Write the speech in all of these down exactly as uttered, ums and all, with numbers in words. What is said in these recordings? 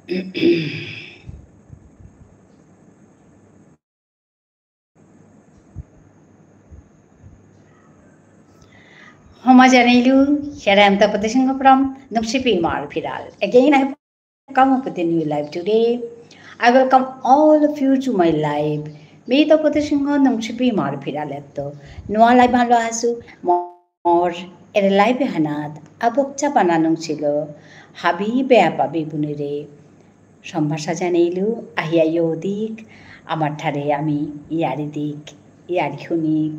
হমা জানাইলু, here I am Tapati Singha from Nungshipi Imar Phiral. Again, I have come up with a new live today. I welcome all of you to my live. মি তপতি সিংহ নুংশিপি ইমার ফিরালেত্ত। নুয়া live হানলো আসু, মোর এরে live হানাত, আবক চাপানা নুংশিল, হাবি বেয়াপা বিবুনিরে। সম্ভাষা জানাইলু, আহিয়া ইয়ো দিক, আমার ঠারে আমি ইয়ারি দিক, ইয়ারি হুনিক।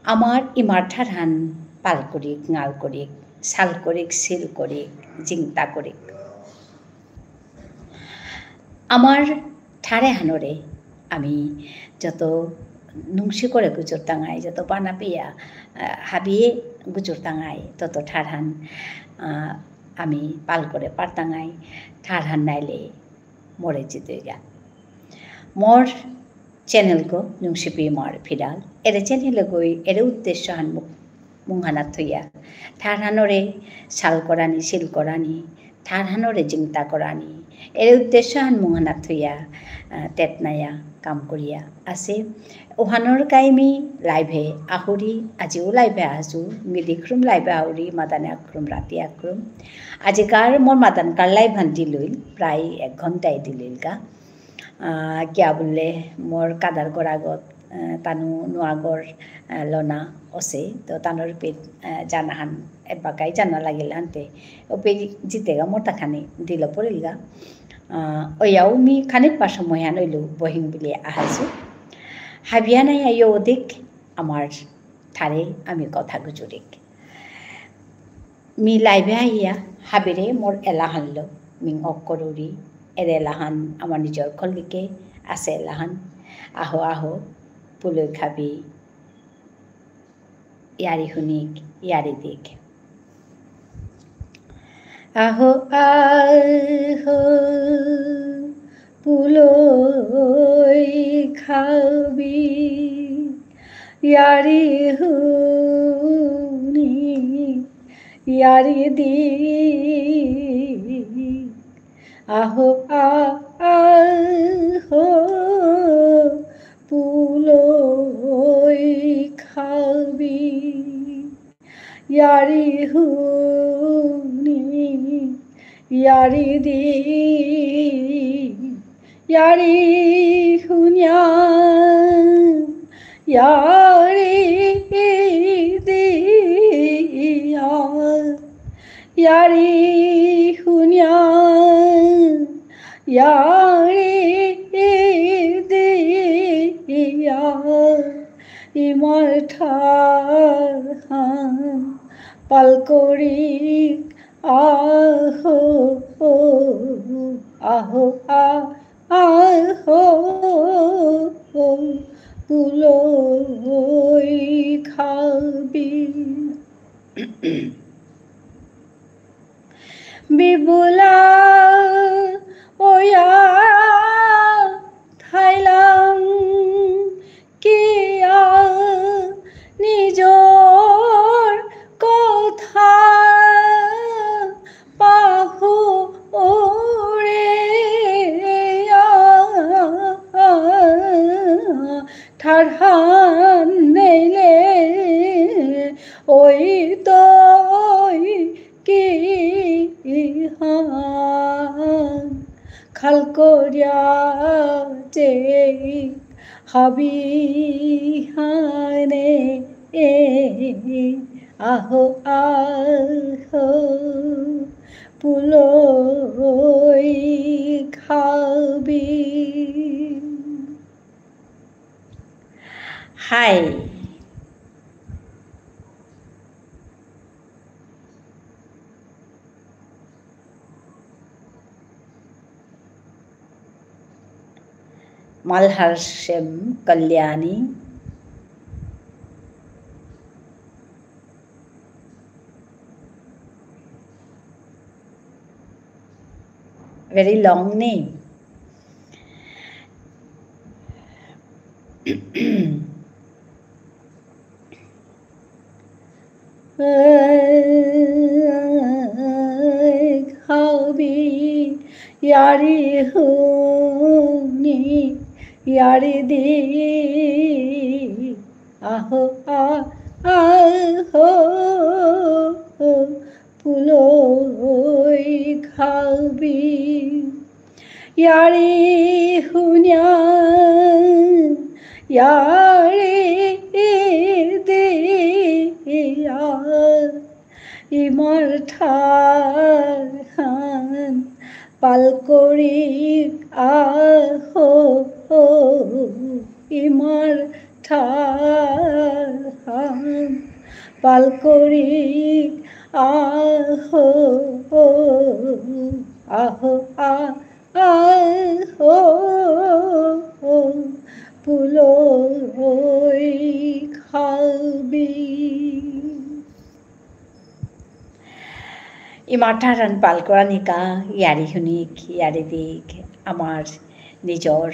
আমার ইমার ঠারহান পাল করিক, ঙাল করিক, সাল করিক, সিল করিক, জিংতা করিক। আমার ঠারে হানরে আমি যত নুংসি করে গুজরতাঙাই, যত বানা পিয়া, আহ, হাবিয়ে গুজরতাঙাই, তত ঠারহান, আহ, আমি পাল করে পারতাঙাই, ঠারহান নাইলে মরে জিতইগা। মোর channel গো নুংশিপি ইমার ফিরাল। এরে channel গই, এরে উদ্দেশ্য হান মু-, মুংহানা থইয়া। ঠারহানরে সাল করানি, সিল করানি, ঠারহানরে জিংতা করানি। এরে উদ্দেশ্য হান মুংহানা থইয়া, আহ, তেতনায়া কাম করিয়া আসে। ওহানর কাই মি live এ আহুরি, আজিও live এ আসু, মি দিখরুম live এ আহুরি, মাদানে আখরুম, রাতি আখরুম। আজিকার মোর মাদানকার live হান দিলইল, প্রায় এক ঘন্টাই দিলইলগা। আহ, কিয়া বুললে মোর কাদার গড়াগত, আহ, তানু নুয়াগর, আহ, লনা অসে, তো তানুর পিত, আহ, জানাহান এবাকাই জানা লাগিল আনতে, ওপে জিতেগা মোর তাখানি দিল পড়িলগা। আহ, ওয়াও মি খানিক পা সময় হান অইলু বহিং বুলিয়া আহাসু। হাবিয়া নাই আইও অধিক আমার ঠারে আমি কথা গুজুরিক। মি live এ আহিয়া হাবিরে মোর এলাহানলো মিং অক করুরি, এরে এলাহান আমার নিজর খলিকে আসে এলাহান। আহো আহো, পুলই খাবি, ইয়ারি হুনিক, ইয়ারি দিক। আহো আহো, পুলই খাবি, ইয়ারি হুনি, ইয়ারি দি। আহো আ-, আহো, পুলই খাবি। ইয়ারি হুনি, ইয়ারি দি, ইয়ারি হুনিয়া, ইয়ারি দিয়া, ইয়ারি হুনিয়া, ইয়ারি দিয়া। ইমার ঠারহান পাল করিক আহো, আহো, আ-, আহো, পুলই খাবি। বিবুলা ওয়া থাইলাং কিয়া নিজর কথা পাহুরিয়া। ঠারহান নেইলে ওই তই কিহান খাল করিয়া চেই হাবিহানে। আহো আহো পুলই খাবি। হাই। মালহার সেম Kalyani. Very long name. How be য়ারি হুনি, য়ারি দি, আহো, আ-, আহো, পুলই খাবি। য়ারি হুনিয়া, য়ারি দিয়া, ইমার ঠারহান পাল করিক আহো, ইমার ঠারহান পাল করিক আহো, আহো, আ-, আহো, পুলই খাবি। ইমার ঠারহান পাল করানিকা, য়ারি হুনিক, য়ারি দিক, আমার নিজর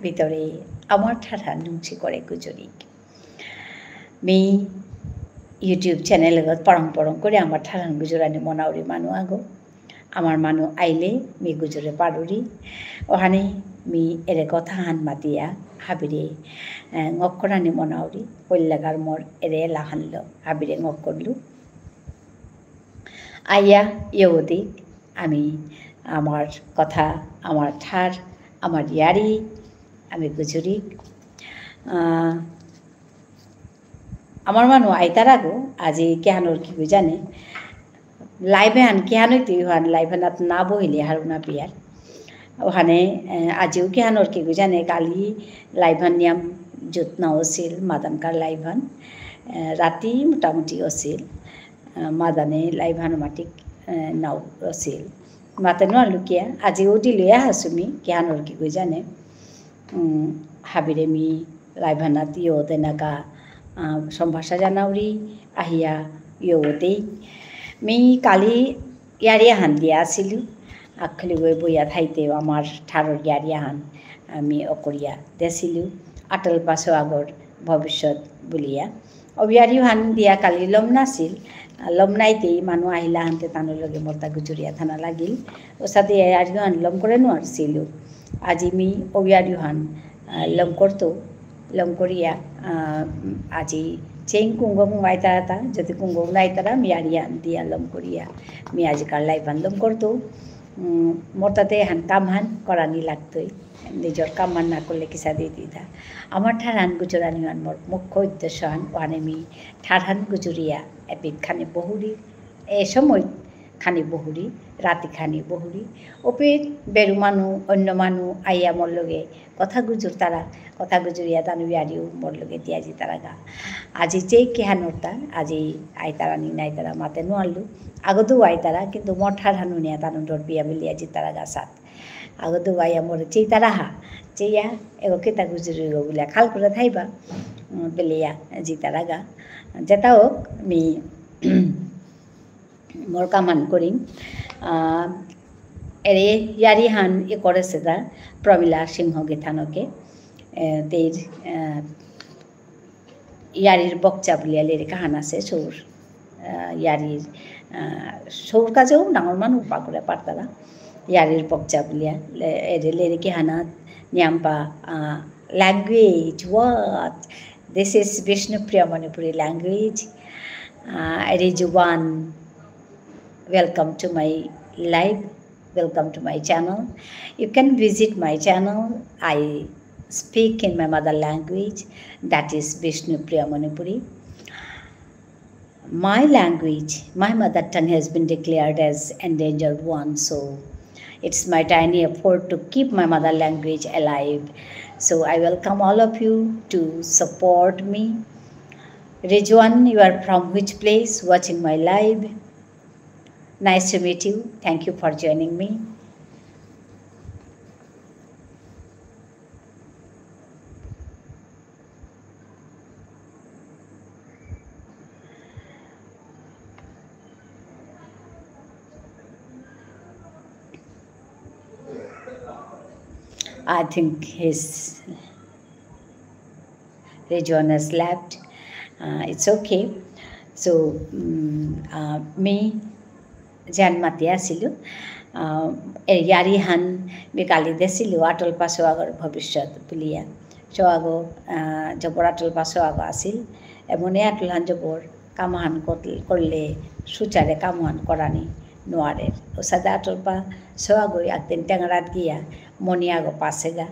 ভিতরে আমার ঠারহান নুংসি করে গুজরিক। মি YouTube channel এগত পরং পরং করে আমার ঠারহান গুজরানি মনাউরি মানু আগো। আমার মানু আইলে মি গুজরে পারুরি। ওহানে মি এরে কথাহান মাতিয়া হাবিরে, এ, ঙক্করানি মনাউরি। পল্লাগার মোর এরে লাহানলো, হাবিরে ঙক্করলু। আইয়া, ইয়ৌদি, আমি আমার কথা, আমার ঠার, আমার য়ারি, আমি গুজুরি। আহ, আমার মানু আইতারাগো, আজি কিহানর কি জানে, live হান কিহানই তুই হান live হানাত না বহিলে হারুনা পিয়ার। ওহানে, এ, আজিও কিহানর কি জানে, কালি live হান নিয়াম যুত না অসিল, মাদানকার live হান। এ, রাতি মোটামুটি অসিল। আহ, মাদানে live হান মাতিক, আহ, নাও অসিল। মাতে নুয়ারলু কিয়া, আজি উঠি লইয়া হাসুমি, কিহানর কি গই জানে। উম, হাবিরে মি live হানাত ইয়ৌ দেনাকা, আহ, সম্ভাষা জানাউরি, আহিয়া ইয়ৌ দেই। মি কালি য়ারি আহান দিয়া আসিলু, আকখলি গই বইয়া থাইতে আমার ঠারর য়ারি আহান, আমি অকরিয়া দেসিলু, আটল পাশো আগর ভবিষ্যৎ বুলিয়া। অবিয়ারিও হান দিয়া কালি লম নাছিল, লম নাইতেই মানু আহিলা হানতে তানুর লগে মোরতা গুজুরিয়া থানা লাগিল। ওসাদে ইয়ারিও হান লম করে নুয়ারছিল। আজি মি অবিয়ারিও হান, আহ, লম করতো, লম করিয়া, আহ, আজি চেইং কুঙ্গ কুঙ্গ আইতারা তা, যদি কুঙ্গ নাইতারা মি ইয়ারি হান দিয়া লম করিয়া, মি আজিকার live হান লম করতো। উম, মোরতাতে হান কাম হান করানি লাগতই। নিজর কাম হান না করলে কিসাদে দিতা। আমার ঠারহান গুজরানি হান মোর মুখ্য উদ্দেশ্য হান, ওহানে মি ঠারহান গুজরিয়া, এপিত খানি বহুরি, এ সময় খানি বহুরি, রাতি খানি বহুরি। ওপিত বেরু মানু, অন্য মানু আইয়া মোর লগে কথা গুজুরতারা, কথা গুজুরিয়া তানু ইয়ারিও মোর লগে দিয়া জিতারাগা। আজি চেই কিহানরতা, আজি আইতারা নি নাইতারা মাতে নুয়ারলু। আগদু আইতারা, কিন্তু মোর ঠারহান হুনিয়া তানু ডর পিয়া বিলিয়া জিতারাগা সাত। আগদু আইয়া মোরে চেইতারা হা, চেইয়া, এগো কিতা গুজুরিগো বুলিয়া খাল করে থাইবা, উম, বেলিয়া জিতারাগা। যেতা হোক, মি মোর কামান করিম। আহ, এরে ইয়ারি হান এ করেসেতা প্রমীলা সিংহ গিথানকে, এ, তেইর, আহ, ইয়ারির বকচা বুলিয়া লেরিক আহান আসে, সৌর, আহ, ইয়ারির, আহ, সৌর কাজেও ডাঙর মানু পাকুরে পারতারা। ইয়ারির বকচা বুলিয়া, লে-, এরে লেরিক আহানাত নিয়াম্পা, আহ, language, what? This is Bishnupriya Manipuri language. Uh, এরে জুবান, welcome to my live. Welcome to my channel. You can visit my channel. I speak in my mother language, that is Bishnupriya Manipuri. My language, my mother tongue has been declared as endangered one, so it's my tiny effort to keep my mother language alive. So I welcome all of you to support me. Rizwan, you are from which place watching my live? Nice to meet you. Thank you for joining me. I think he's Rizwan has left. Uh, it's okay. So, mm, uh, me যেহান মাতিয়া আসিলু, আহ, এ ইয়ারিহান মি কালি দেসিলু আটলপা সোয়াগর ভবিষ্যৎ বুলিয়া। সোয়াগ, আহ, জবর আটলপা সোয়াগ আসিল। এমনে আটলহান জবর কামহান কর-, করলে সুচারে কামহান করানি নোয়ারের। অসাদে আটলপা সোয়াগই একদিন টেংরাত গিয়া মণিয়াগ পাসেগা।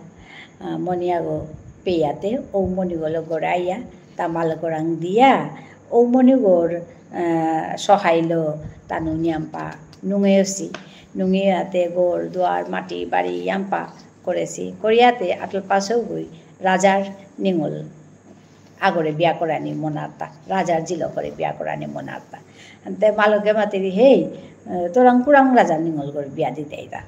আহ, মণিয়াগ পেয়াতে ঔ মণিগলো গড়াইয়া তা মালগরাং দিয়া ঔ মণিগর, আহ, সহায়লো তানু নিয়াম্পা নুঙেয়সি। নুঙেয়াতে ঘর দুয়ার মাটি বাড়ি ইয়াম্পা করেসি। করিয়াতে আটলপা সোয়াগই রাজার নিঙল আগরে বিয়া করানি মনারতা, রাজার জিলগরে বিয়া করানি মনারতা। আনতে মালকে মাতেরি, "হেই, আহ, তোরাং কুরাং রাজার নিঙলগরে বিয়া দিতাইতা?"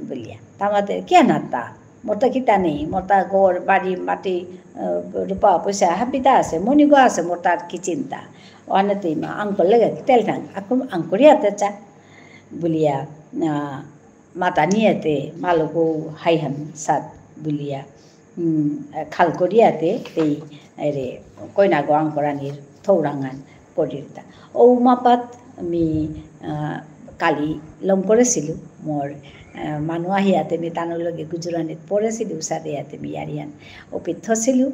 বুলিয়া। তা মাতের, "কিয়া নারতা? মোরতা কিতা নেই, মোরতা ঘর, বাড়ি, মাটি, আহ, রূপা, পয়সা, হাবিতা আসে, মণিগ আসে, মোরতা আর কি চিন্তা?" অহানে তুই মা আঙকরলেগা কিতা ইলতাঙ, আঙকরিয়াতে চা। বুলিয়া, আহ, মাতানিয়াতে মালকৌ হাইহান সাত বুলিয়া, উম, খাল করিয়াতে তেই এরে কইনাগ আঙকরানির থৌরাঙহান করিরতা। ঔ মাপাত মি, আহ, কালি লম করেসিলু, মোর, আহ, মানু আহিয়াতে মি তানুর লগে গুজরানিত পড়েসিলু, অসাদে ইয়াতে মি ইয়ারিহান অপিত থসিলু।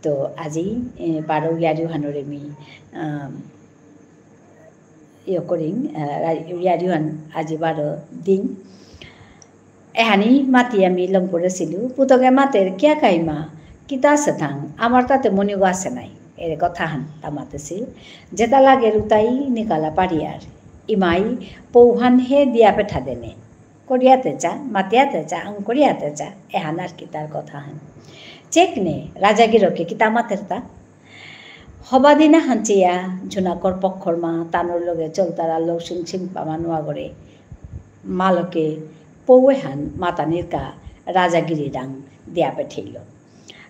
তো আজি, এ, বারো ইয়ারিহানরে মি, আহ, ইয়ে করিং, আহ, রা-, ইয়ারিহান আজি বারো দিন। এহানি মাতি আমি লম করেসিলু, পুতকে মাতের, "কিয়া কাইমা, কিতা আসে থাং? আমার তাতে মণিগ আসে নাই।" এরে কথাহান তা মাতেসিল। "যেতা লাগের উতাই নিকালা পারিয়ার। ইমাই পৌহান হে দিয়া পেঠা দেনে।" করিয়াতে চা, মাতিয়াতে চা, আঙকরিয়াতে চা, এহান আর কিতার কথাহান। চেকনে, রাজাগিরকে কিতা মাতেরতা? হবা দিনাহান চেয়া, জুনাকর পক্ষর মা, তানুর লগে চলতারা লৌসিং সিংপা মানু আগরে। মালকে পৌ এহান মাতানিরকা রাজাগিরিরাং দিয়া পেঠেইল।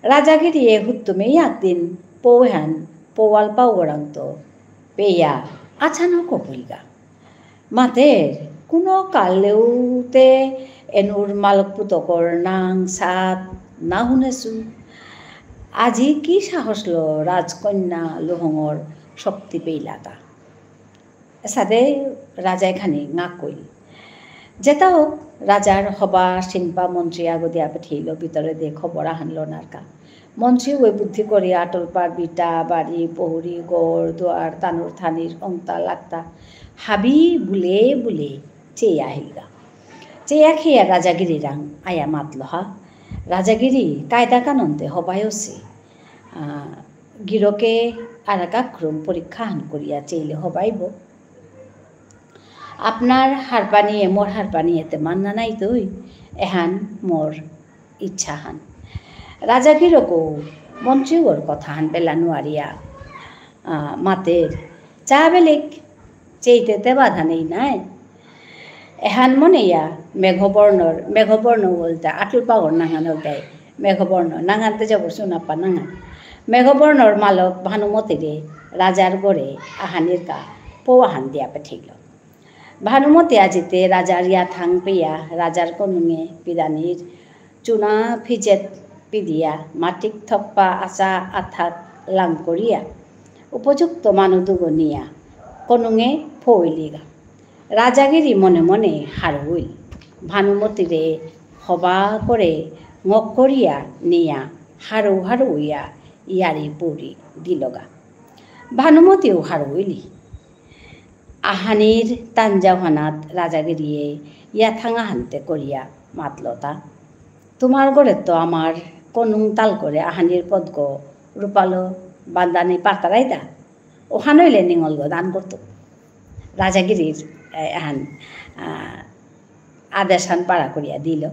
রাজাগিরিয়ে হুত্তুমে একদিন পৌ এহান পৌয়াল পাউগরাংত পেয়া আচানক পইলগা। মাতের, কোনো কালেউতে এনুর মালক পুতকর নাঙ সাত না হুনেসু। আজি কি সাহসলো রাজকন্যা লুহঙর শক্তি পেইলাতা। এসাদে রাজায় খানি ঙাক কইল। যেতা হোক, রাজার হবা সিংপা মন্ত্রী আগ দিয়া পেঠেইল, ভিতরেদে খবর আহান লনারকা। মন্ত্রী ওই বুদ্ধি করি আটলপার ভিটা, বাড়ি, পহুরি, ঘর, দুয়ার, তানুর থানির অংতা লাগতা হাবি বুলে বুলে চেয়া আহিলগা। চেয়া খেয়া রাজাগিরিরাং আয়া মাতলহা, "রাজাগিরি, কায়দা কানুনতে হবায়সে। আহ, গিরকে আরাকাক্রম পরীক্ষাহান করিয়া চেইলে হবাইব। আপনার হারপানিয়ে মোর হারপানিয়েতে মান্না নাইতই, এহান মোর ইচ্ছাহান।" রাজাগিরকৌ মন্ত্রীগর কথাহান বেলা নুয়ারিয়া, আহ, মাতের, "চা বেলেক, চেইতেতে বাধা নেই নাই।" এহান মনেয়া মেঘবর্ণর, মেঘবর্ণ বুলতে আটলপাগর নাঙহান ইলতাই মেঘবর্ণ, নাঙহানতে জবর সুনাপ্পা নাঙহান। মেঘবর্ণর মালক ভানুমতিরে রাজার ঘরে আহানিরকা পৌ আহান দিয়া পেঠেইল। ভানুমতি আজিতে রাজার ইয়াথাং পেয়া রাজার কনুঙে পিদানির চুনা ফিজেত পিদিয়া মাটিক থপ্পা আচা আথাক লাং করিয়া উপযুক্ত মানু দুগ নিয়া কনুঙে ফৌইলিগা। রাজাগিরি মনে মনে হারৌইল। ভানুমতিরে হবা করে ঙক করিয়া নিয়া হারৌ হারৌইয়া ইয়ারি পুরি দিলগা। ভানুমতিও হারৌইলি। আহানির তাঞ্জাওহানাত রাজাগিরিয়ে ইয়াথাঙাহানতে করিয়া মাতলতা, "তোমার ঘরে তো আমার কনুং তাল করে আহানির পদগ রূপালো বান্দানি পারতারাইদা, ওহানইলে নিঙলগ দান করতো।" রাজাগিরির, এ, এহান, আ, আদেশহান পারা করিয়া দিল।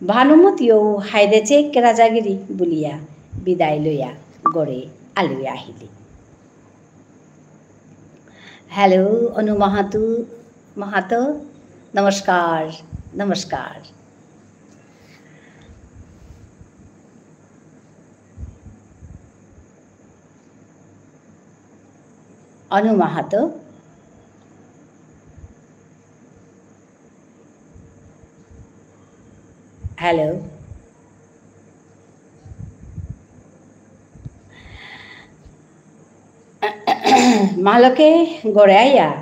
ভানুমতিও হায়দে চেক রাজাগিরি বুলিয়া বিদায় লইয়া ঘরে আলুয়া আহিলি। হ্যালো, অনু মাহাতু, মাহাতো, নমস্কার, নমস্কার। অনু মাহাতো। হ্যালো। মালকে ঘরে আইয়া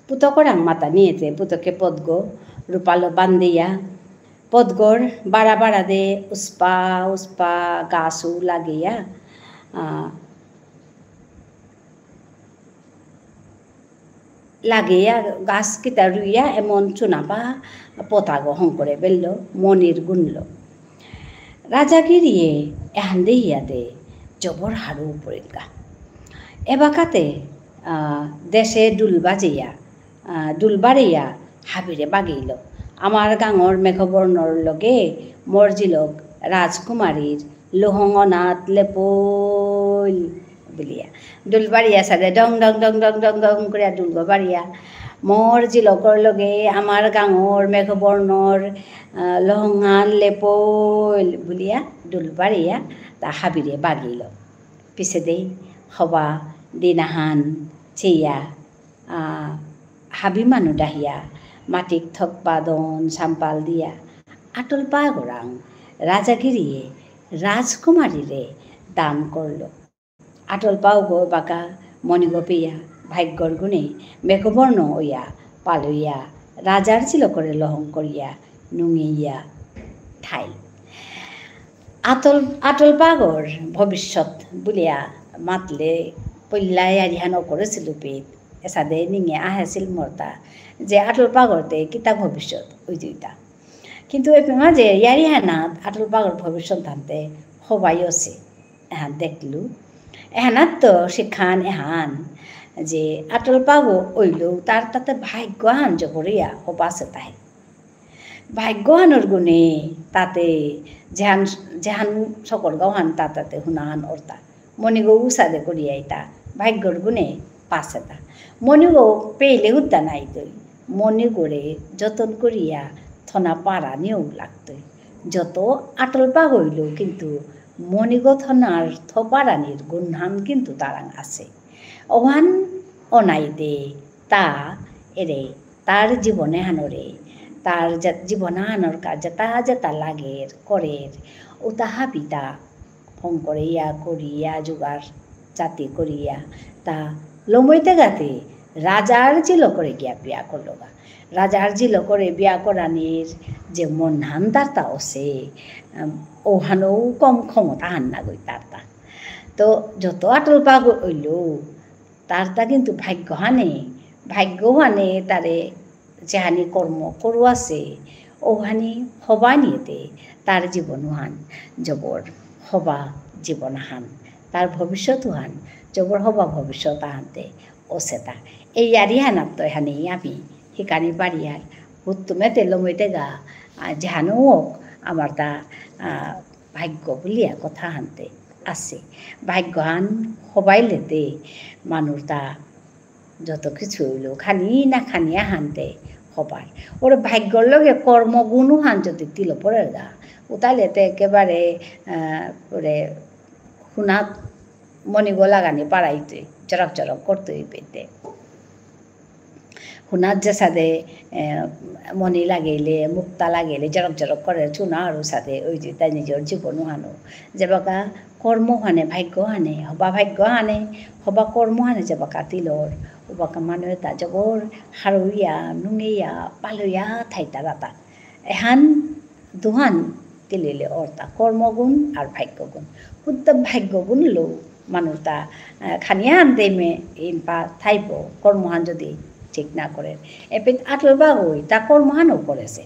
পুতকরাং মাতানিয়েতে পুতকে পদগ রূপালো বান্দিয়া, পদগর বারা বারা দে উসপা উসপা গাছও লাগিয়া, আহ, লাগিয়া গাছ কিতা রুইয়া এমন চুনাপা পতাগো হঙকরে বেললো, মনির গুনলো। রাজাগিরিয়ে এহান দেহিয়াতে জবর হারৌ পড়িলগা। এবাকাতে, আহ, দেশে ডুল বাজিয়া, আহ, ডুল বাড়িয়া হাবিরে বাগিল। আমার গাঙর মেঘবর্ণর লগে মোর জিলক রাজকুমারীর লোহঙনাত লেপইল বুলিয়া। ডুল বাড়িয়া সাদে ডং ডং ডং ডং ডং ডং করিয়া ডুলগো বাড়িয়া। মোর জিলকর লগে আমার গাঙর মেঘবর্ণর, আহ, লোহঙান লেপইল বুলিয়া ডুল বাড়িয়া তা হাবিরে বাগিল। পিছেদে হবা দিনাহান চেয়া, আহ, হাবি মানু ডাহিয়া, মাটিক থকবাদন সাম্পাল দিয়া, আটল পাগরাং রাজাগিরিয়ে রাজকুমারীরে দান করল। আটল পাগো বাকা মণিগো পেয়া, ভাগ্যর গুণে মেঘবর্ণ অয়া পালইয়া, রাজার জিলকরে লোহঙ করিয়া নুঙেইয়া থাইল। আটল, আটল পাগর ভবিষ্যৎ বুলিয়া মাতলে পল্লা য়ারিহান অকরেসিলু পেত। এসাদে নিঙে আহেসিল মর্তা যে আটল পাগরতে কিতা ভবিষ্যৎ অইতইতা। কিন্তু এপে মাঝে য়ারিহানাত আটল পাগর ভবিষ্যৎ হানতে হবাই অসে। এহান দেখলু। এহানাত তো শিক্ষান এহান যে আটল পাগো অইলেও তার তাতে ভাগ্যহান জবরিয়া হবাসে তাহে। ভাগ্যহানর গুণে তাতে যেহান, যেহান সকল গাওহান তা তাতে হুনাহান অর্তা। মণিগো উসাদে করিয়া ইতা ভাগ্যর গুণে পাসেতা। মণিগো পেইলে হুদ্দা নাইতই। মণিগোরে যতন করিয়া থনা পারানিও লাগতই। যত আটল পাগ অইলেও কিন্তু মণিগো থনার থপারানির গুণহান কিন্তু তারাং আসে। অহান অনাইদে তা এরে তার জীবন এহানরে, তার যে-, জীবন এহানর কা যেতা যেতা লাগের, করের, উতা হাবিতা হঙকরিয়া, করিয়া, জোগাড় জাতি করিয়া, তা লমইতে গাতে রাজার জিলকরে গিয়া বিয়া করলগা। রাজার জিলকরে বিয়া করানির যে মনহান তারতা অসে, আম, অহানও কম ক্ষমতাহান নাগই তারতা। তো যত আটল পাগ অইলেও, তারতা কিন্তু ভাগ্যহানে, ভাগ্যহানে তারে যেহানি কর্ম করুয়াসে, অহানি হবানিয়েতে তার জীবনহান জবর হবা জীবনহান, তার ভবিষ্যতহান জবর হবা ভবিষ্যতহানতে অসেতা। এই য়ারিহানাত তো এহানি আমি হিকানি পারিয়ার, হুত্তুমেতে লমইতেগা, আহ, যেহানো হোক, আমারতা, আহ, ভাগ্য বুলিয়া কথাহানতে আসে। ভাগ্যহান হবাইলেতে মানুরতা যত কিছু অইলেও খানি না খানি আহানতে হবার। ওরে ভাগ্যর লগে কর্মগুণহান যদি তিল পড়েরগা, উতাইলেতে একেবারে, আহ, ওরে হুনাত মণিগো লাগানি পারাইতই, জরক জরক করতই পেতে। হুনাত যেসাদে, এ, মণি লাগেইলে, মুক্তা লাগেইলে, জরক জরক করে চুনা আর উসাদে, ওই যে তাই নিজর জীবনহানো। যেবাকা কর্মহানে, ভাগ্যহানে, হবা ভাগ্যহানে, হবা কর্মহানে যেবাকা তিলর, উবাকা মানু এতা জবর হারৌয়া, নুঙেয়া, পালয়া থাইতারাতা। এহান দুহান তিলিলে অরতা কর্মগুণ আর ভাগ্যগুণ। হুদ্দা ভাগ্যগুণলো মানুরতা, আহ, খানিয়ান দেমে ইনপা থাইব, কর্মহান যদি ঠিক না করে। এপিত আটল বাগই তা কর্মহানও করেসে।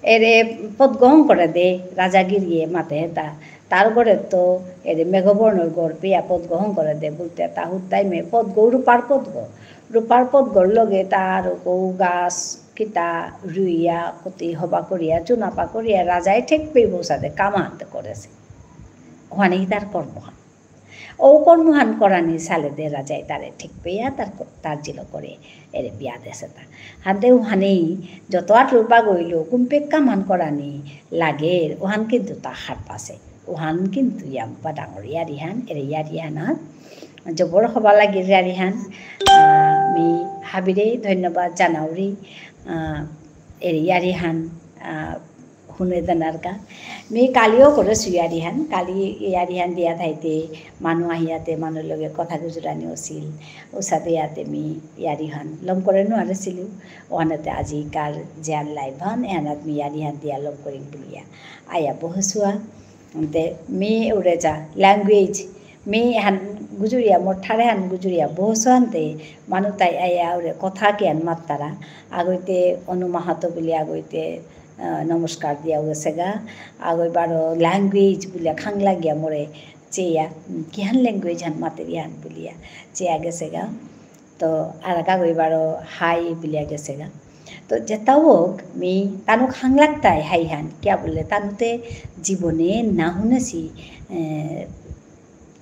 এরে পদগ হঙকরে দে, রাজাগিরিয়ে মাতে হেতা। তার ঘরে তো এরে মেঘবর্ণর ঘর পেয়া পদগ হঙকরে দে বুলতে তা হুদ্দাই মে পদগ রূপার পদগ। রূপার পদগর লগে তার কৌ গাছ কিতা রুইয়া, কুতি হবা করিয়া, চুনাপা করিয়া, রাজায় ঠেক পেইব সাদে কামাতে করেসে। ওহানেই তার কর্মহান। ও কর্মহান করানি সালে দে রাজায় তারে ঠেক পেয়া তার ক-, তার জিল করে এরে বিয়া দেসে তা। হাতে ওহানেই যত আটল বাগইল, কুম্পে কামহান করানি লাগের, ওহান কিন্তু তা হারপাসে। ওহান কিন্তু ইয়াম্পা ডাঙর ইয়ারিহান, এরে ইয়ারিহান আর জবর হবা লাগিল ইয়ারিহান। আহ, মি হাবিরে ধন্যবাদ জানাউরি। আহ, এরে ইয়ারিহান, আহ, হুনে দেনারকা। মি কালিও করেসু ইয়ারিহান, কালি ইয়ারিহান দিয়া থাইতে মানু আহিয়াতে মানু লগে কথা গুজরানি অসিল। অসাদে ইয়াতে মি ইয়ারিহান লম করে নুয়ারেসিলু। অহানাতে আজিকার জিয়ান live হান, এহানাত মি ইয়ারিহান দিয়া লম করিং বুলিয়া আয়া বহসুয়া। তে মি উড়ে যা language, মি হান গুজুরিয়া, মোর ঠারে হান গুজুরিয়া বহসুয়ানতে মানু তাই আয়া উড়ে কথা কিয়ান মাত্তারা। আগইতে অনু মাহাতো বুলি আগইতে আহ, নমস্কার দিয়াও গেসেগা। আগই বারো language বুলিয়া খাংলাগিয়া মোরে চেয়া, উম, কিহান language হান মাতেরিহান বুলিয়া চেয়া গেসেগা। তো আর আগই বারো hi বুলিয়া গেসেগা। তো যেতা হোক, মি তানু খাংলাগতাই hi হান, কিয়া বুললে তানুতে জীবনে না হুনেসি, এ,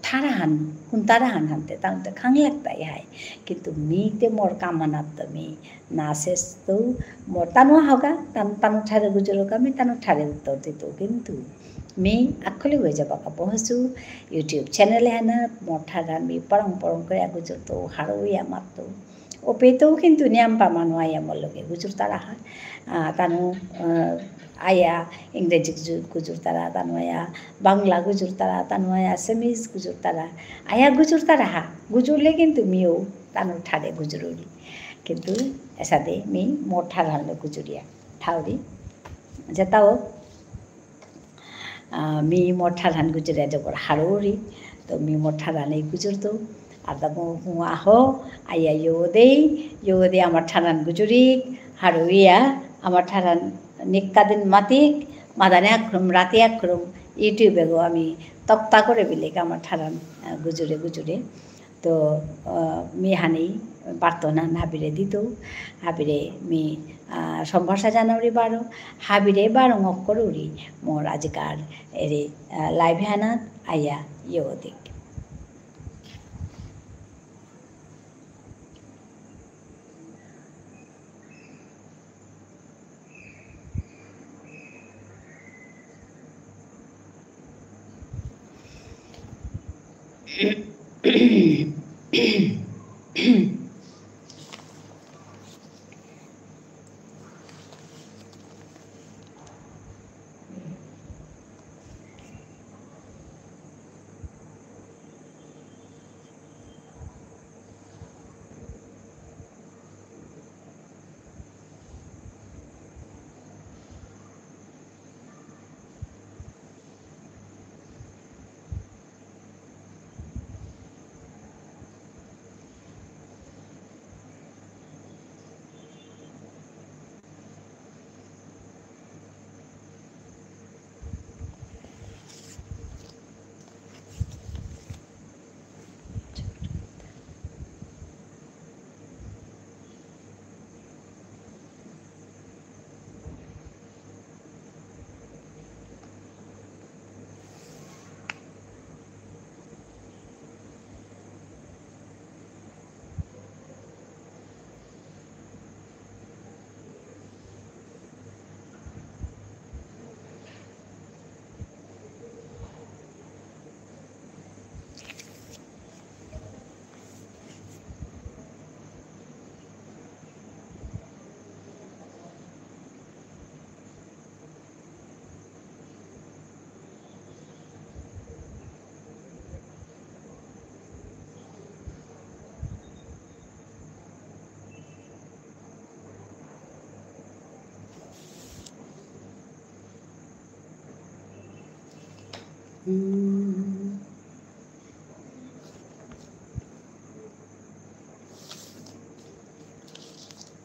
ঠারহান, হুনতারাহান হানতে, তানুতে খাংলাগতাই hi। কিন্তু মিতে মোর কামানাত তো মি না শেষ তো মোর তানু আহগা, তান-, তানু ঠারে গুজুরগা, মি তানু ঠারে উত্তর দিতৌ। কিন্তু মি আকখলি হয়ে যাবা কা বহসু YouTube channel এহানাত, মোর ঠারহান মি পরং পরং করে গুজুরতৌ, হারৌ ইয়া মাততৌ। ওপেতেও কিন্তু নিয়ামপা মানু আয়া মোর লগে গুজুরতারা হা। আহ, তানু, আহ, আয়া ইংরেজি গুজু-, গুজুরতারা, তানু আয়া বাংলা গুজুরতারা, তানু আয়া Assamese গুজুরতারা, আয়া গুজুরতারা হা। গুজুরলে কিন্তু মিও তানু ঠারে গুজুরুরি। কিন্তু এসাদে মি মোর ঠারহানলো গুজুরিয়া ঠাউরি। যেতাও আহ, মি মোর ঠারহান গুজুরিয়া জবর হারৌরি, তো মি মোর ঠারহান এই গুজুরতৌ, আর দাবো হুয়া হো, আয়া ইয়োদেই, ইয়োদে আমার ঠারহান গুজুরিক, হারৌইয়া, আমার ঠারহান নিক্কা দিন মাতিক, মাদানে আক্রম, রাতে আক্রম, YouTube এগো আমি তক্তা করে বিলিক আমার ঠারহান, আহ, গুজুরে গুজুরে। তো, আহ, মি হানি প্রার্থনা হাবিরে দিতৌ, হাবিরে মি, আহ, সম্ভাষা জানাউরি বারো, হাবিরে বারো অকরুরি মোর আজিকার এরে, আহ, live হানাত আয়া ইয়োদিক।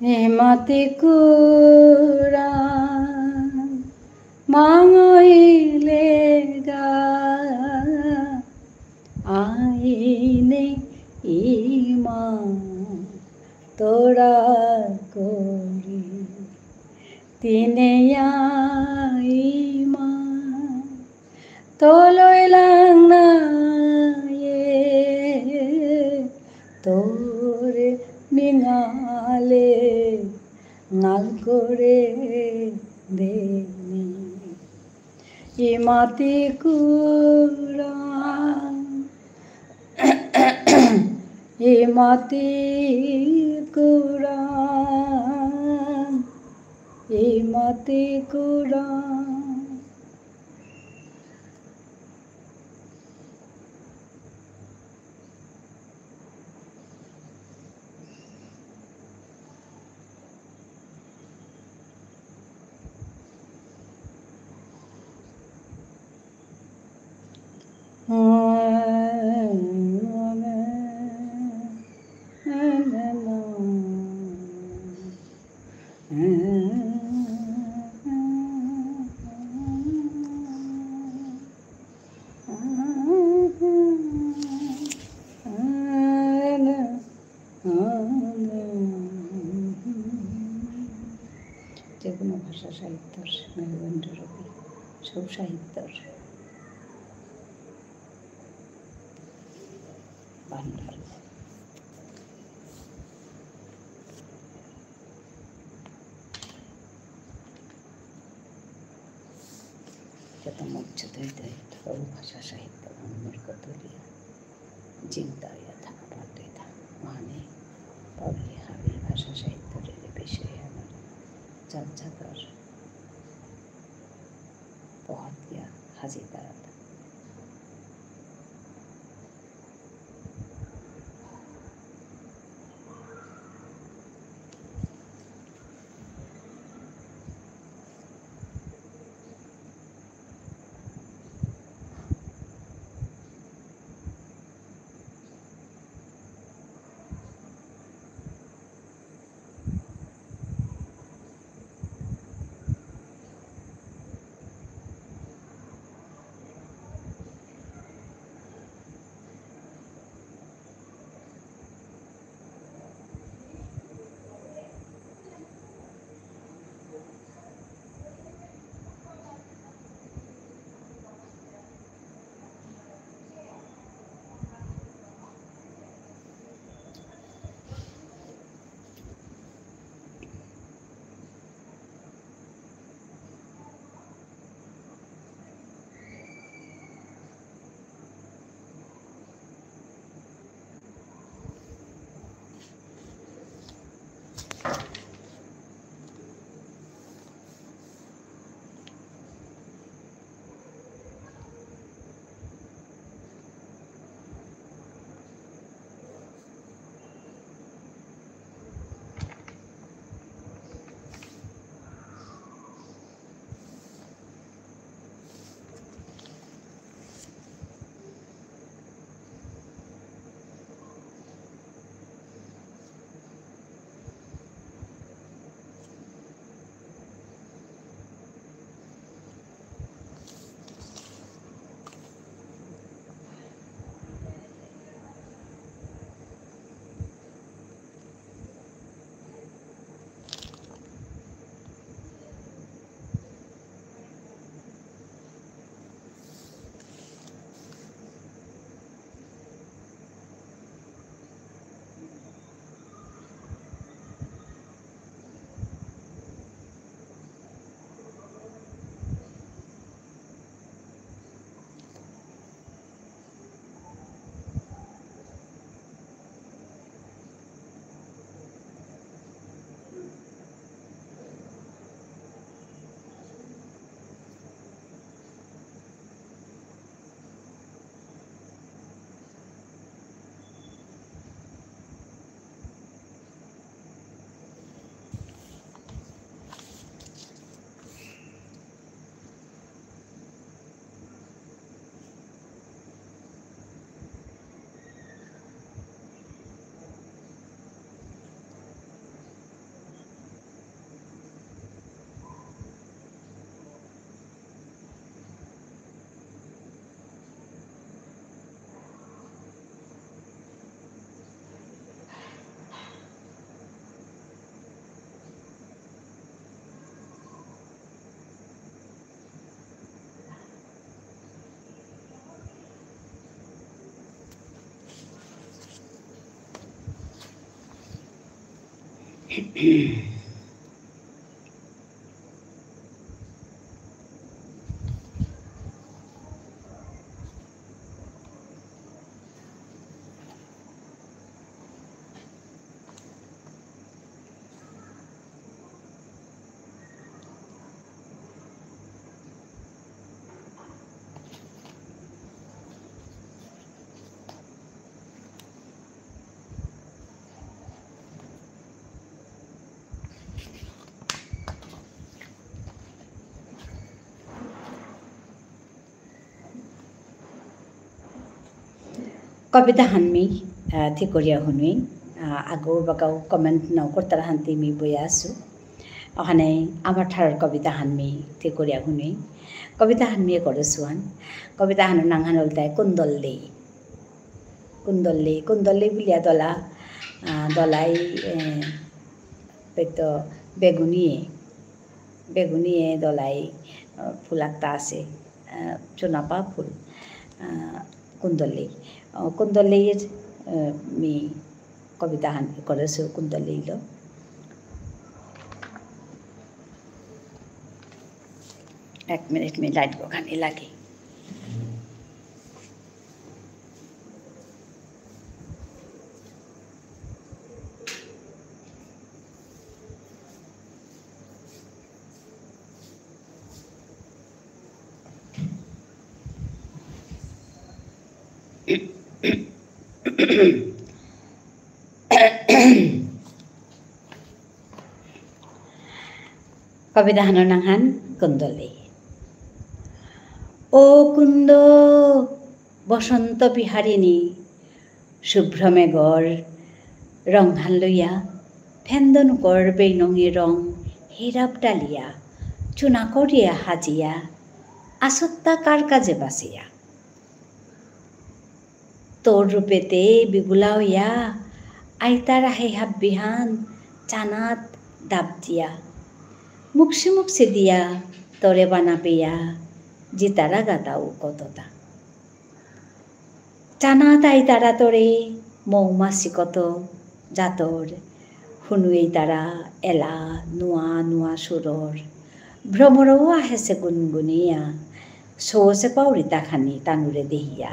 ইমাতি কুরাং মাঙইলেগা আইনে ইমা তোরা করি। তিনেয়া ইমা তলই লাংনায়ে তোরে মিঙালে নাল করে দেনি। ইমাতি কুরাং, ইমাতি কুরাং, ইমাতি কুরাং। যে কোনো ভাষা সাহিত্যর মেরুদণ্ডরূপী সব সাহিত্যর ভাণ্ডার। যত মঞ্চ তৈরি তৈরি ভাষা সাহিত্য আমার কত লিয়া চিন্তা ইয়া থানা পাল্টে থা মানে পাবলি হাবি ভাষা সাহিত্য রে বিষয়ে আমার চর্চা কর পহতিয়া হাজির দাঁড়াতা। কবিতা হান মি, আহ, ঠিক করিয়া হুনুই, আহ, আগো বাগাও comment নাও করতারা হানতে মি বইয়া আসু। অহানে আমার ঠারর কবিতাহান মি তে করিয়া হুনুই। কবিতাহান মি এ করেসু হান। কবিতাহানর নাঙহান ইলতাই কুন্দল্লেই। কুন্দল্লেই, কুন্দল্লেই বুলিয়া দলা, আহ, দলাই, এ, পেত বেগুনিয়ে, বেগুনিয়ে দলাই, আহ, ফুল আকতা আসে, আহ, চুনাপা ফুল, আহ, কুন্দল্লেই। আহ, কুন্দল্লেইর, আহ, মি কবিতাহান করেসু কুন্দল্লেইলো। এক মিনিট, মি light গো খানি লাগি। কবিতাহানর নাঙহান কুন্দল্লেই। ও কুন্দ, বসন্ত বিহারিণী, শুভ্র মেঘর রংহান লইয়া, ফেন্দনুকর বেইনঙি রং হিরাপ ডালিয়া, চুনা করিয়া হাজিয়া, আসত্তা কার কাজে বাসিয়া। তোর রূপেতে বিবুলা হইয়া, আইতারা হে হাব্বিহান চানাত দাব দিয়া। মুকসি মুকসি দিয়া, তোরে বানা পেয়া, জিতারা গাতাও কততা। চানাত আইতারা তোরে, মৌমাছি কত জাতর, হুনুয়েইতারা এলা নুয়া নুয়া সুরর। ভ্রমরও আহেসে গুনগুনিয়া, সৌসে পাউরি তাখানি তানুরে দেহিয়া।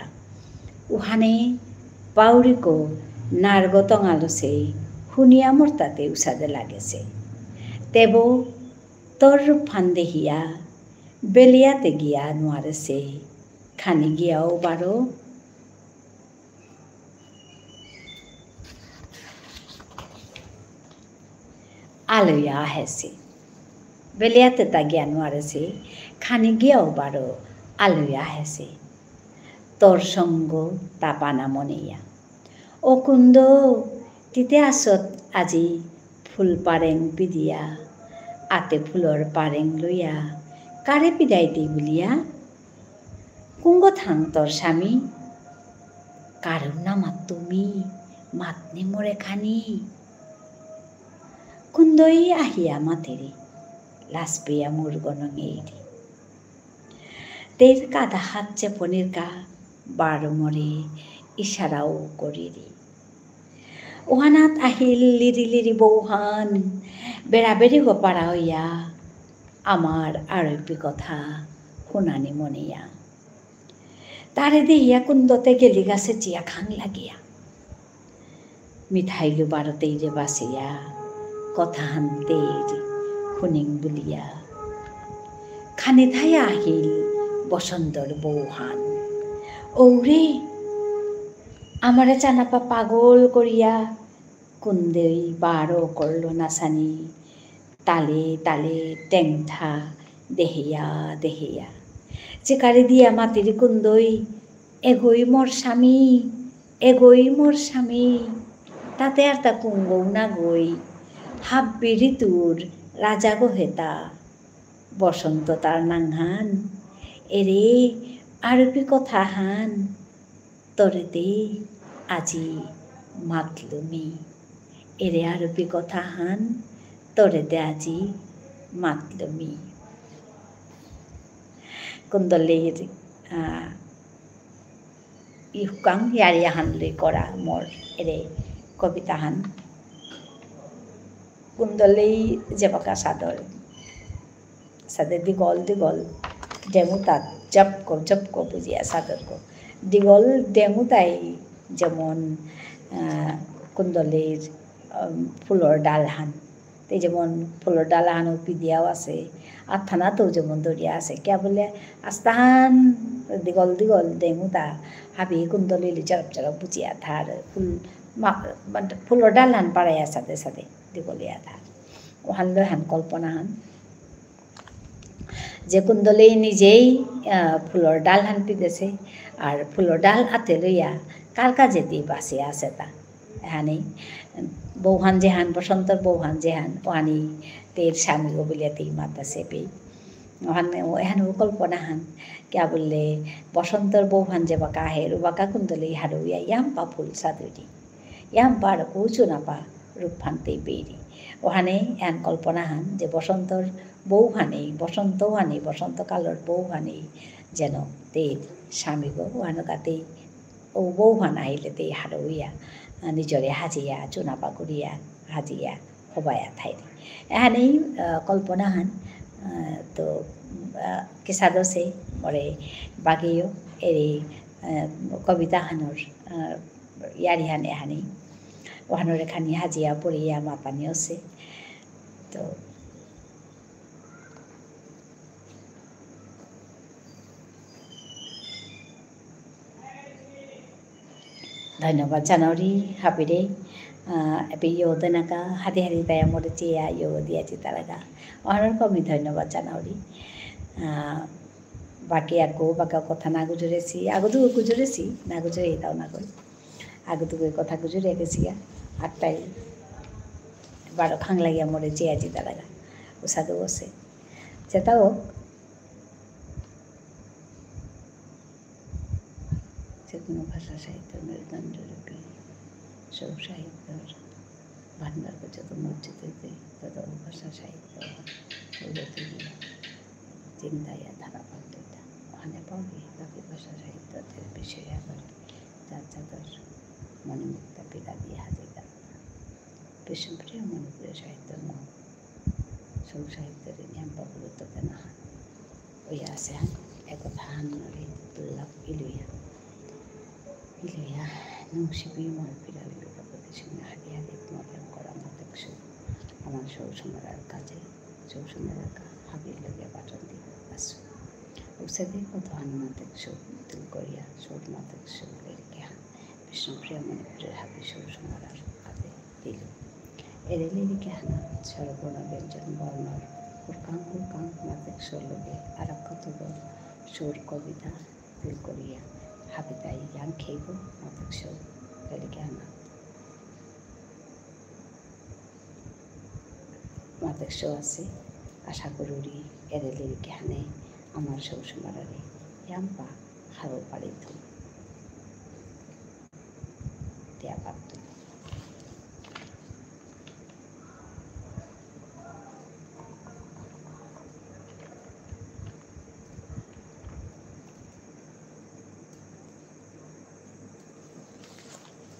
উহানে পাউরিকো নারগো তঙালসে, হুনিয়া মোরতাতে উসাদে লাগেসে। তেবো তোর রূপহান দেহিয়া, বেলিয়াতে গিয়া নুয়ারেসে, খানি গিয়াও বারো, আলয়া আহেসে। বেলিয়াতে তা গিয়া নুয়ারেসে, খানি গিয়াও বারো আলয়া আহেসে। তোর সঙ্গ তা পানা মনেয়া। ও কুন্দ, তিতে আসত আজি ফুল পারেং পিদিয়া, আতে ফুলর পারেং লইয়া, কারে পিদাই দি বুলিয়া? কুঙ্গ থাং তোর স্বামী? কারু না মাত তুমি, মাতনি মোরে খানি। কুন্দই আহিয়া মাতেরি, লাজ পেয়া মুরগ নঙেইরি। তের কাদা হাত চেপনির কা, বারো মোরে ইশারাও করিরি। ওহানাত আহিল লিরি লিরি বৌহান, বেড়াবেড়ি গোপারা হইয়া, আমার আরপি কথা হুনানি মনিয়া। তারে দেহিয়া কুন্দতে গেলি গাছে চিয়া খাং লাগিয়া। মিঠাইলু বারতেইরে বাসিয়া, কথা হানতেইরে হুনিং বুলিয়া। খানি থায়া আহিল বসন্তর বৌহান। ওরে, আমারে চানাপা পাগল করিয়া, কুন্দেই বারো করলো নাসানি। তালে তালে টেংঠা দেহিয়া দেহিয়া। চিকারি দিয়া মাতিরি কুন্দই, এগই মোর স্বামী, এগই মোর স্বামী। তাতে আর তা কুঙ্গৌ না গই। হাব্বি ঋতুর রাজা গো হেতা। বসন্ত তার নাঙহান। এরে আরবি কথাহান। তরেতে আজি মাতলুমি। এরে আরবি কথাহান, তরেতে আজি মাতলুমি। কুন্দলেইর, আহ, ইহুকাং ইয়ারি আহান লই করা মোর এরে কবিতাহান। কুন্দলেই যেবাকা চাদর। সাদে দীঘল দীঘল ডেঙুতা, জপকো, জপকো বুঝিয়া চাদরকো। দীঘল ডেঙুতাই যেমন, আহ, কুন্দলির, উম, ফুলর ডালহান। তে যেমন ফুলর ডালহান পিদিয়াও আছে, আথানাতেও যেমন দরিয়া আছে। কিয়া বুলে আস্তাহান দীঘল দীঘল ডেঙুতা, হাবি কুন্দলির জরপ জরপ বুঝিয়া থার, ফুল মা-, মানে ফুলর ডালহান পাড়াইয়া সাদে সাদে দীঘলিয়া থার। ওহান লয় হান কল্পনাহান। যে কুন্দলেই নিজেই, আহ, ফুলর ডালহান পিদেছে, আর ফুলর ডাল আতে লইয়া কার কাজেদি বাসে আছে তা। এহানি বৌহান যেহান, বসন্তর বৌহান যেহান, ওহানি তের স্বামীগো বুলিয়া তেই মাতাসে পেই। ওহান, এহান কল্পনাহান, কিয়া বুললে, বসন্তর বৌহান যে বাকা আহের, ও বাকা কুন্দলে হারৌ ইয়া, ইয়াম্পা ফুল সাদুরি। ইয়াম্পার কচু নাপা রূপহান তেই পেইরি। ওহানে এহান কল্পনাহান যে বসন্তর বৌহানেই, বসন্ত ওহানেই, বসন্তকালর বৌহানেই যেন তেই স্বামীগো, ওহানকা তেই ও বৌহান আহিলে তেই হারৌ ইয়া, আহ, নিজরে হাজিয়া, চুনাপা করিয়া, হাজিয়া, হবায়া থাইরি। এহানেই, আহ, কল্পনাহান, আহ, তো, আহ, কিসাদসে মোরে বাগেও এরে, আহ, কবিতাহানর, আহ, ইয়ারিহান এহানি। ওহানরে খানি হাজিয়া পড়িয়া মাতানি অসে। তো, ধন্যবাদ জানাউরি হাবিরে। আহ, এপে ইয়ো দেনাকা হাতি হাতি তাই মোরে চেয়া ইয়ো দিয়া চিতারাগা। ওহানর কমি ধন্যবাদ জানাউরি। আহ, বাকি আগো, বাকা কথা না গুজরেসি, আগো দুগো গুজরেসি, না গুজরে এতাও না কই। আগো দুগো কথা গুজরে গেসিগা, আটটাই বারো খাং লাগিয়া মোরে চেয়া চিতারাগা। উসাদে বসে। যেতা হোক, যে কোনো ভাষা সাহিত্যর মেরুদণ্ডরূপী সৌ সাহিত্যর ভাণ্ডারগো যত মজ্জিত হইতে তত ভাষা সাহিত্য উন্নতি চিন্তায় ধারা পাল্টে। ওহানে পাওয়া বাকি ভাষা সাহিত্যর বিষয়ে আবার যার যার মণিমুক্তা পিলা দিয়ে হাজির। বিষ্ণুপ্রিয়া মণিপুরী সাহিত্য মহোৎসব সাহিত্যর নিয়ম বা গুরুত্ব দেনা হয়। ওই আছে হ্যাঁ, একথা হান নরে দুর্লভ ইলুয়া। ইলুয়া, নুংসিপি মন পিরালি বিপদে সিংহ হারিয়া দিক মরণ করা মাতেক সৌ। আমার সৌ সমরার কাজে, সৌ সমরার কা হাবির লগে বাটন দিব আসু। উসেদে কত হান মাতেক সৌ, তুল করিয়া, সৌ মাতেক সৌ লেরিকে হান। বিষ্ণুপ্রিয়া মণিপুরীর হাবি সৌ সমরার হাতে দিল। এরে লেরিকে হানাত স্বরবর্ণ ব্যঞ্জন বর্ণর হুরকাং হুরকাং মাতেক সৌর লগে আরাক কতক সৌর কবিতা তুল করিয়া হাবিতাই ইয়াং খেইব মাতেক সৌ লেরিকে হানাত। মাতেক সৌ আছে, আশা করুরি এরে লেরিকে হানে আমার সৌ সমরারে ইয়াম্পা হারৌ পারিতু। দিয়া পারতু।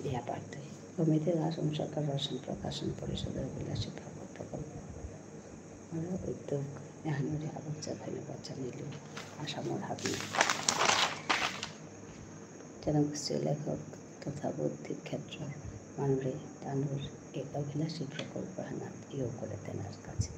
দিয়া পারতই। কমিটি আসাম সরকার রসায়ন প্রকাশন পরিষদর অভিলাষী প্রকল্প, প্রকল্প। আর উদ্যোগ এহানরে আবচ্চা ধন্যবাদ জানাইল আসামর হাবি জনগোষ্ঠী লেখক তথা বৌদ্ধিক ক্ষেত্র মানুরে তানুর এই অভিলাষী প্রকল্প হানাত ইয়ে করে তেনার কাছে।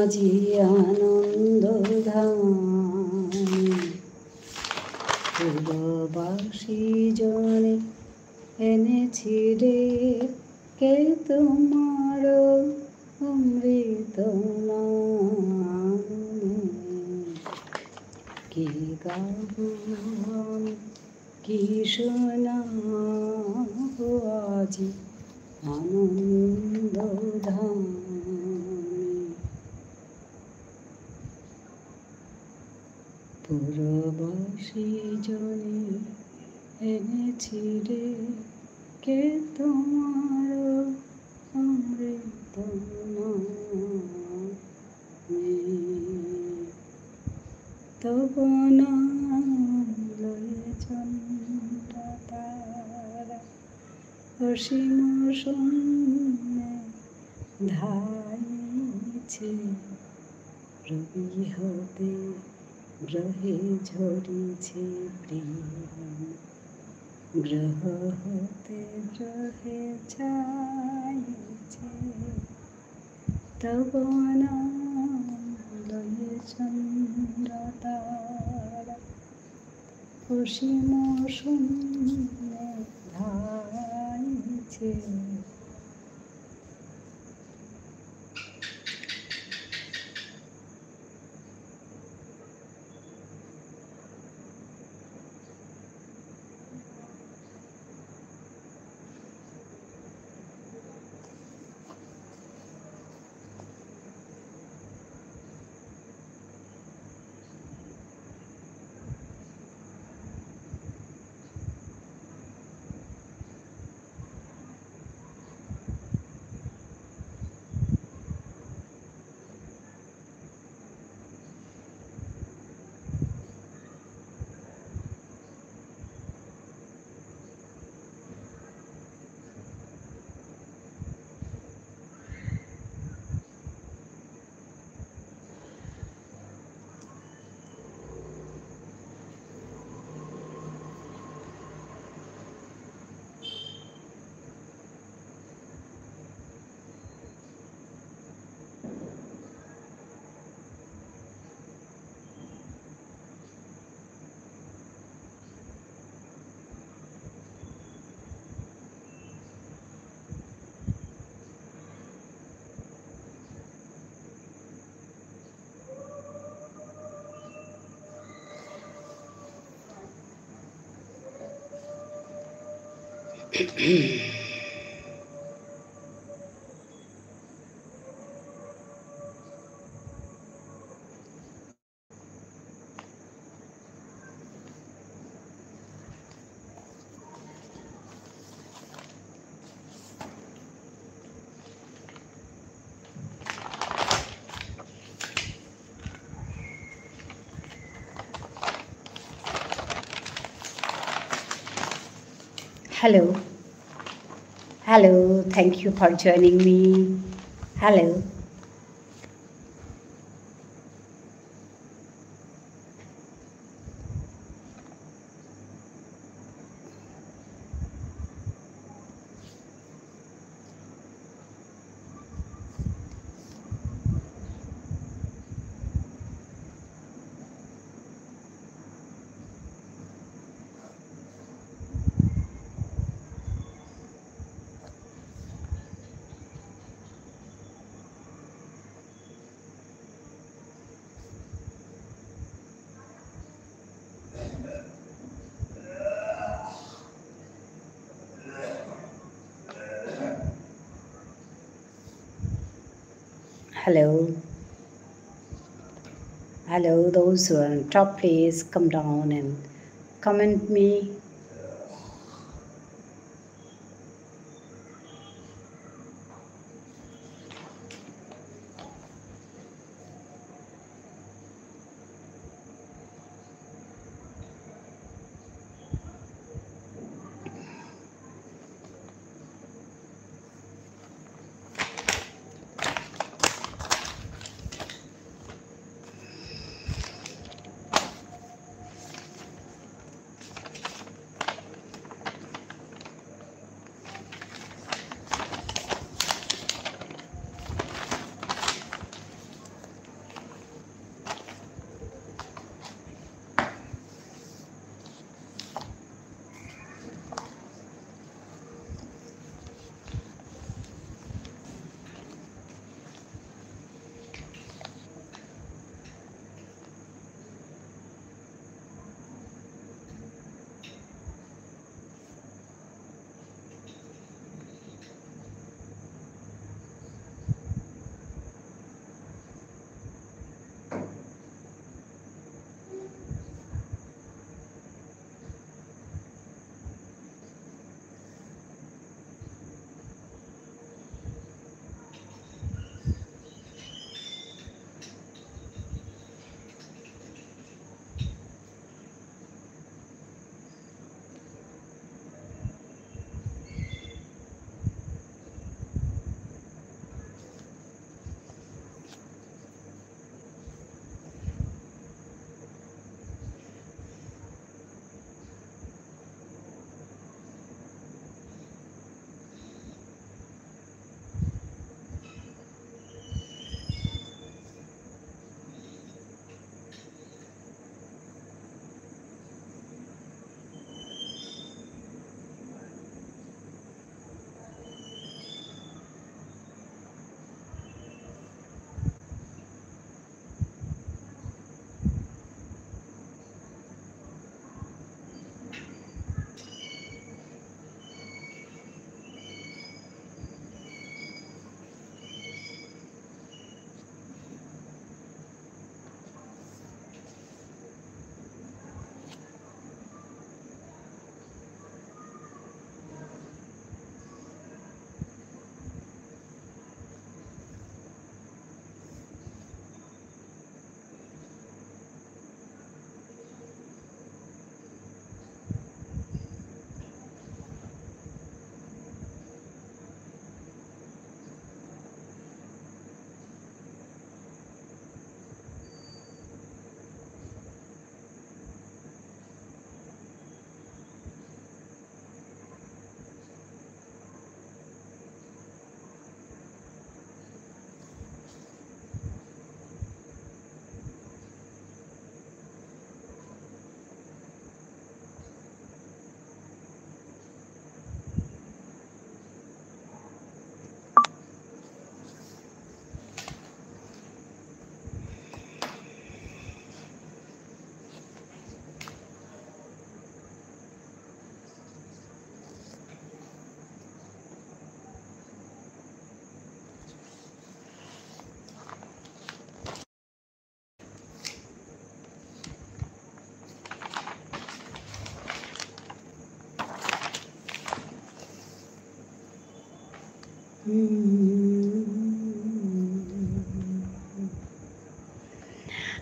আজি আনন্দ ধামে পুরবাসী জনে এনেছি রে কে তোমার অমৃত নামে। কি গাবো আমি, কি শোনাবো আজি আনন্দ ধামে। পুরবাসী জনে এনেছি রে কে তোমার অমৃত নামে। তব নাম লয়ে চন্দ্র তারা অসীম শূন্যে ধাইছে। রবি হতে গ্রহে ঝরিছে প্রেম, গ্রহ হতে গ্রহে যাইছে। তব নাম লয়ে চন্দ্র তারা অসীম শূন্যে ধাইছে। Hello. Hello. Thank you for joining me. Hello. Hello. Hello, those who are on top, please come down and comment me.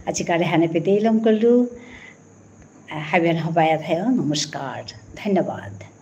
আজিকার এহানে বিদায় লম করলু। আহ, হাবিয়ান হবায়া থায়ো। নমস্কার। ধন্যবাদ।